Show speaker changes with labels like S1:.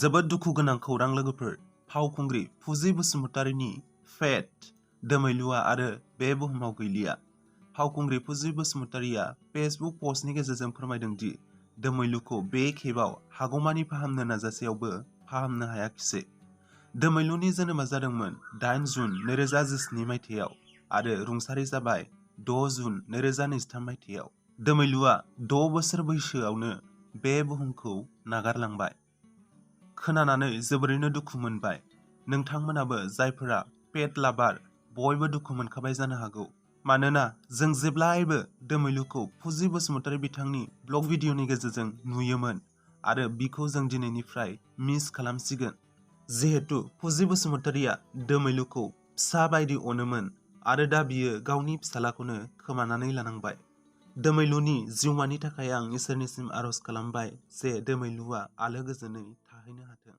S1: जोबोद दुखु गोनां खौरां लोगोफोर। फावखुंग्रि फुजि बसुमतारीनि फेट दोमैलुआ आरो बे बुहुमाव गैलिया। फावखुंग्रि फुजि बसुमतारीया फेसबुक पस्टनि गेजेरजों फोरमायदों दि दोमैलुखौ बे खेबाव हागौमानि फाहामनो नाजासेयावबो फाहामनो हायाखिसै। दोमैलुनि जोनोमा जादोंमोन 8 जुन 2017 मायथाइयाव आरो रुंसारि जाबाय 6 जुन 2023 मायथाइयाव। दोमैलुआ 6 बोसोर बैसोआवनो बे बुहुमखौ नागारलांबाय। खोनानानै जोबोरैनो दुखु मोनबाय। नोंथांमोनाबो जायफोरा पेट लाभार बयबो दुखु मोनखाबाय जानो हागौ। मानोना जों जेब्लायबो दोमैलुखौ फुजि बसुमतारी बिथांनि ब्लग भिडिअनि गेजेरजों नुयोमोन आरो बिखौ जों दिनैनिफ्राय मिस खालामसिगोन। जिहेतु फुजि बसुमतारीया दोमैलुखौ फिसा बायदि अनोमोन आरो दा बियो गावनि फिसालाखौनो खोमानानै लानांबाय। दोमैलुनि जिउमानि थाखाय आं इसोरनिसिम आरज खालामबाय जे दोमैलुआ आलो गोजोनै थाहैनो हाथों।